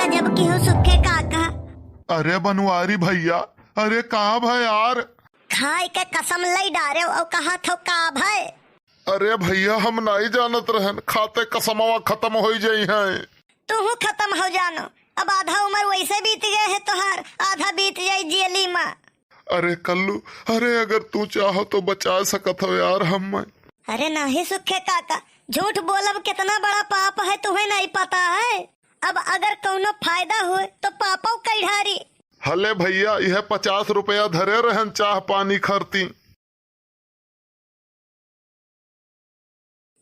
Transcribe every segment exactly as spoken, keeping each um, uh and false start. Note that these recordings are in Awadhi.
जब कि हो सुखे काका। अरे बनवारी भइया, अरे का भय यार? खाए के कसम लई डारे अउ कहत हो का भय? अरे भइया, हम नाई जानत रहन, खाते कसमवा खतम होइ जइहैं। तुहू खतम हो जानो, अब आधा उमर वइसे बीत गए है तोहार, आधा बीत जाई जेली मा। अरे कल्लू, अरे अगर तू चाहो तो बचा सकत हो यार हम्मे। अरे नाहीं सुखे काका, झूठ बोलब कितना बड़ा पाप है, तुहैं नाहीं पता है? अब अगर कउनो फायदा होए तो पापौ कई ढारी। हले भइया, इहे पचास रुपया धरे रहन चाह पानी खरती।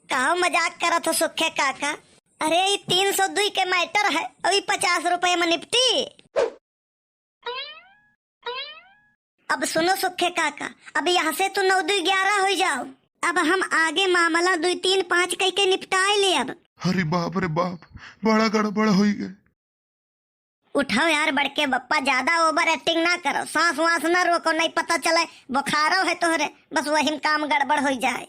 काउ मजाक करत हो सुखे काका? अरे, ई तीन सौ दुई के matter है, अउ ई पचास रुपये में निपटी। अब सुनो सुखे काका, अब यहाँ से तू नौ दुई ग्यारह होइ जाओ। अब हम आगे मामला दुई तीन पाँच कई के निपटाए लेब। अरे बाप रे बाप, बड़ा गड़बड़ होइ गए। उठाओ यार बड़के बप्पा, ज्यादा over acting ना करो, सांस वास ना रोको, नहीं पता चले बुखारो है तोहरे, बस वही में काम गड़बड़ हो जाए।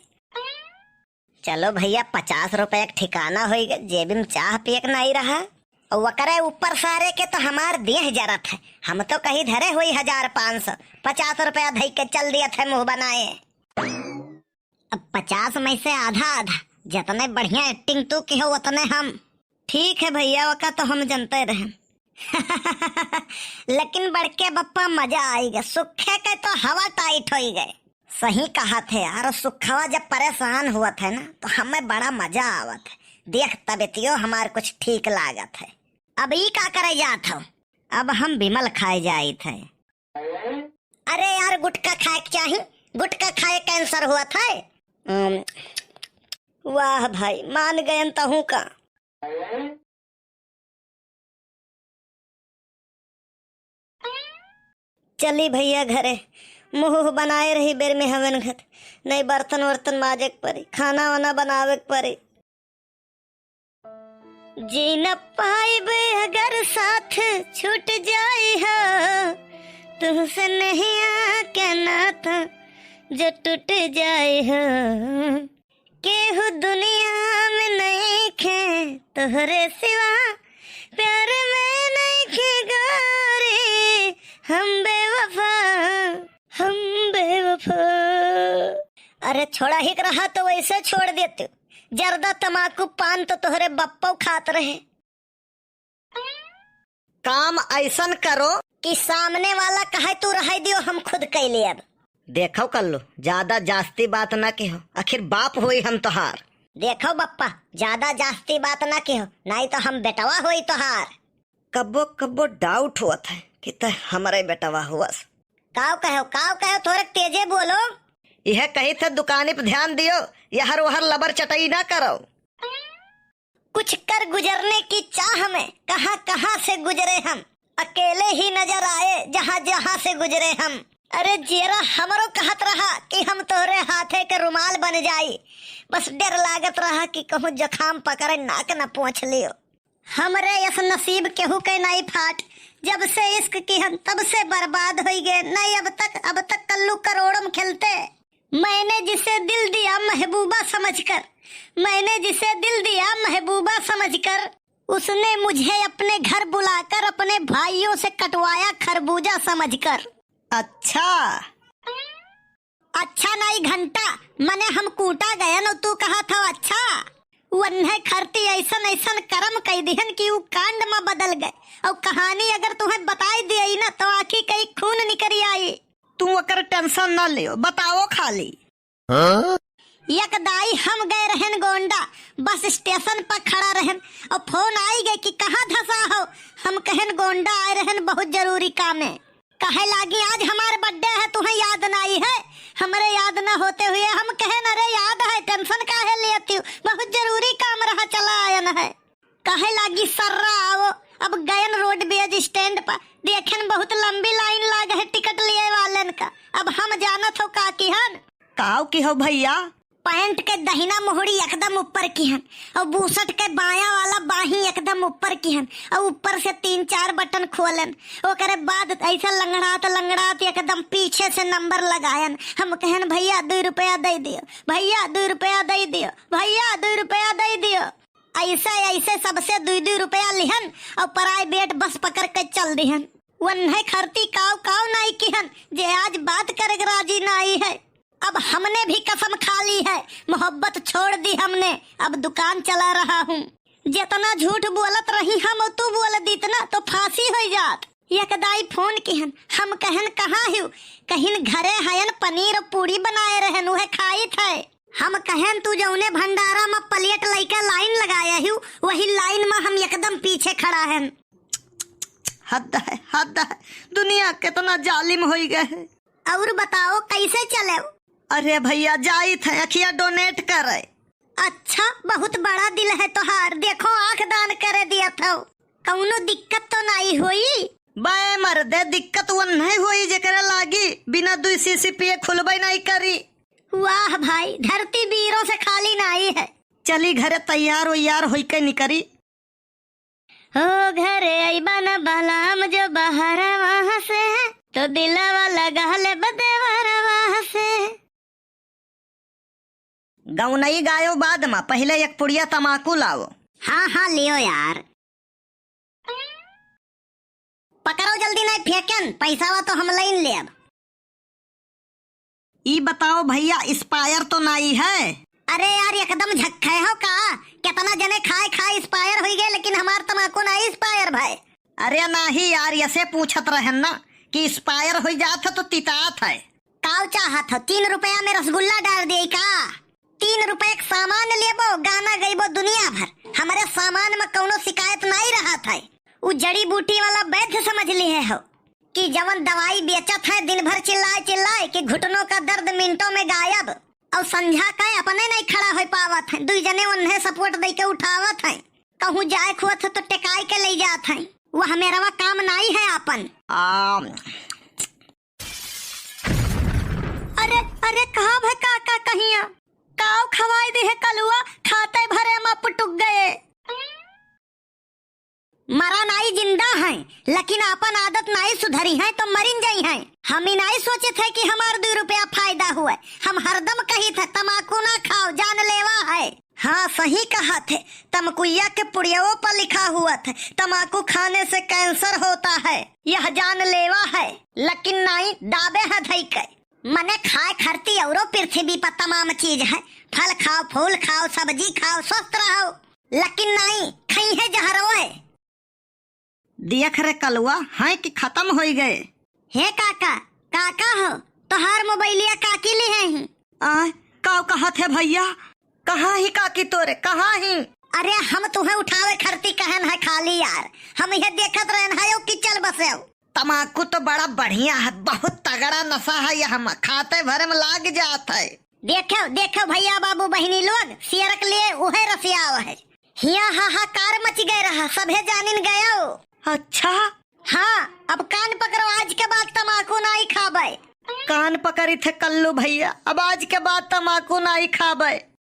चलो भइया, पचास रुपया के ठिकाना होई गए, जेब में चाह पिए के नहीं रहा। और वकरे ऊपर सारे के तो हमार देह जरत है, हम तो कहीं धरे होई हजार पाँच सौ, पचास रुपया धई के चल दिया थे मुंह बनाए। अब पचास में से आधा आधा, जतने बढ़िया acting तू किहो, उतने हम। ठीक है भइया, ओका तो हम जनते रहे। लेकिन बड़के बप्पा, मजा आई गए, सुखे के तो हवा tight होई गए। सही कहा थे यार, सुखवा जब परेशान हुआ थे ना, तो हमें बड़ा मजा आवत है। देख, तबियतियो हमार कुछ ठीक लागत है। अब ई का करे जात हो? अब हम बिमल खाए जाइत है। अरे यार, गुटखा खाए के चाही, गुटखा खाए cancer हुआ था। अम, वाह भाई, मान गयन तहू का। चली भइया घरे, मुँह उह बनाए रही, बेर में हवन घत, नहीं बर्तन वर्तन माजे के परी, खाना वाना बनावे के परी। जी न पाइब अगर साथ छूट जाई हो, तुहसे नहिया के नाता जो टूट जाई हो। केहू दुनिया में नइखे तोहरे सिवा, प्यार में नइखे गोरी हम बेवफा, हम बेवफा। अरे छोड़ा ही के रहा तो वैसे छोड़ देते। जर्दा, तमाकू, पान तो तोहरे बप्पो खात रहे। काम ऐसन करो कि सामने वाला कहे तू रह दियो, हम खुद कइ लेब। देखो कल्लू, ज्यादा जास्ती बात ना किहो, आखिर बाप होई हम तोहार। देखो बप्पा, ज्यादा जास्ती बात ना किहो, नाहीं तो हम बेटवा होई तोहार। कब्बो कब्बो doubt होत है कि तै हमरे बेटवा हुअस। काव कहो, काव कहो, थोड़े तेजे बोलो। यह कही थे दुकानी पे ध्यान दियो, यहर वहर लबर चटई ना करो। कुछ कर गुजरने की चाह में कहाँ कहाँ से गुजरे हम, अकेले ही नजर आए जहाँ जहाँ से गुजरे हम। अरे जियरा हमरो कहत रहा कि हम तोहरे हाथे के रुमाल बन जाई, बस डर लागत रहा कि कहूँ जुकाम पकड़े नाक न पोंछ लियो। हमरे यस नसीब केहू के नाई फाट, जब से इश्क किहन तब से बर्बाद होई गए, नहीं अब तक, अब तक कल्लू करोड़ों में खेलते। मैंने जिसे दिल दिया महबूबा समझकर, मैंने जिसे दिल दिया महबूबा समझकर, उसने मुझे अपने घर बुलाकर अपने भाइयों से कटवाया खरबूजा समझकर। अच्छा। अच्छा नाई घंटा, मने हम कूटा गयन और तू कहा था अच्छा। वन्हे खरती ऐसन ऐसन करम कई दिहन कि ऊ कांड में बदल गए। और कहानी अगर तुम्हें बताई दिए ना तो आँखी कई खून निकरी आई। तू ओकर tension न लियो, बताओ खाली। हाँ? एक दाई हम गए रहन गोंडा, बस स्टेशन पर खड़ा रहन और फोन आई गए कि कहाँ धसा हो। हम कहन गोंडा आए रहन बहुत जरूरी काम है। कहे लागी आज हमार birthday है, तुम्हें याद नाई है। हमरे याद न होते हुए हम कहन अरे याद है, tension काहे लेती हो, बहुत जरूरी काम रहा चला आयन है। कहे लागी, "सर्रा आओ।" अब गयन रोडवेज स्टैंड पर, देखेन बहुत लंबी लाइन लाग है टिकट लिए वालन का। अब हम जानत हो का किहन? काव किहो भैया? पैंट के दहिना मुहड़ी एकदम ऊपर किहन और बुसट के बायां वाला बाही एकदम ऊपर किहन और ऊपर से तीन चार बटन खोलन। ओकरे बाद ऐसा लंगड़ात लंगड़ात एकदम पीछे से नंबर लगायन। हम कहन, "भैया, दुई रुपया दे दियो, भैया, दुई रुपया दे दियो, भैया, दुई रुपया दे दियो।" ऐसे ऐसे सबसे दुई दुई रुपया लिहन और private बस पकड़ के चल दिहन। वन्हे खरती काव काव नाई किहन जे आज बात करे के राजी नाई है। अब हमने भी कसम खा ली है, मोहब्बत छोड़ दी हमने, अब दुकान चला रहा हूँ। जितना झूठ बोलत रही हम, तू बोल दीत ना तो फांसी हो जात। एक दाई फोन किहन, हम कहन कहाँ हिउ, कहिन घरे हयन, पनीर और पूड़ी बनाए रहन, उहे खाइत है। हम कहन तू जौने भंडारा में प्लेट लइके लाइन लगाया हिउ, वही लाइन में हम एकदम पीछे खड़ा हन। हद है, हद है, दुनिया कितना जालिम होई गए है। और बताओ कैसे चले? अरे भैया जाइत है अखिया donate करे। अच्छा, बहुत बड़ा दिल है तोहार, देखो आंख दान करे दिया था। कौनो दिक्कत तो नाई होई? बे मर्दे, दिक्कत वन्हे होई जेकरे लागी बिना दुई शीशी पिए खुलबे नाई करी। वाह भाई, धरती बीरों से खाली नाई है। चली घरे तैयार उयार होई के निकरी। हो घरे अइबा न बलाम जो बहरवा से, तो दिलवा लगा ले बदेवरवा से। गौनई गायो बाद मा, पहिले एक पुड़िया तमाकू लाओ। हाँ, हाँ, लियो यार। पकड़ो जल्दी, नहीं फेंकन, पैसावा तो हम लइन लेब। ई बताओ भैया, expire तो नाई है? अरे यार, एकदम झक्खे हो का? कितना जने खाए खाए expire हुई गए, लेकिन हमार तमाकू नाई expire भय। अरे नाही यार, ऐसे पूछत रहन ना कि expire हुई जात है तो तितात है। काव चाहत हो, तीन रुपया में रसगुल्ला डाल दिए का? तीन रुपया के सामान लेबो, गाना गइबो दुनिया भर। हमरे सामान में कौनो शिकायत नाई रहत है। उ जड़ी बूटी वाला वैद्य समझ लिए हो कि जवन दवाई बेचत है, दिन भर चिल्लाए चिल्लाए कि घुटनों का दर्द मिनटों में गायब, और संझा का अपने नहीं खड़ा हो पावत है, दुई जने उन्हें support दे के उठावत है। कहूँ जाए खोत है तो टेकाई के ले जात है। वह मेरवा काम नाई है आपन। आम। अरे, अरे, कहाँ भे काका कहिया? काव खवाई दे है कलुआ, खाते भरे में पुटुक गए। मरा नाई, जिंदा हैं, लेकिन आपन आदत नाई सुधरी हैं तो मरिन जाई हैं। हम ही नाई सोचे थे कि हमार दो रुपया फायदा हुए। हम हरदम कही थे तमाकू ना खाओ, जानलेवा है। हाँ, सही कहा थे, तमकुइया के पुड़ियाओ पर लिखा हुआ थे, तमाकू खाने से कैंसर होता है, यह जानलेवा है। लेकिन नाई, दाबे है धई के। मने खाए खरती औरो पृथ्वी पर तमाम चीज है, फल खाओ, फूल खाओ, सब्जी खाओ, स्वस्थ रहो, लेकिन नाई, खइहे जहरवे। देख रे कलुआ, हैं कि खतम होई गए। हे काका, काका हो, तोहार मोबाइलिया काकी लिहे ही। आ, का कहत है भैया? कहाँ ही काकी तोरे, कहाँ ही? अरे हम तुहे उठावे खरती कहन है खाली यार, हम यह देखत रहन है कि चल बसे। तमाकू तो बड़ा बढ़िया है, बहुत तगड़ा नशा है, यह हम खाते भरे में लाग जात है। देखो, देखो भैया बाबू बहिनी लोग, सियरक लिए उहे रसियाव है। हिया हाहाकार मच गए रहा, सभे जानिन गयो। अच्छा? हाँ, अब कान पकड़ो, आज के बाद तमाकू नाई खाबे। कान पकड़ी थे कल्लू भैया, अब आज के बाद तमाकू नाई खाबे।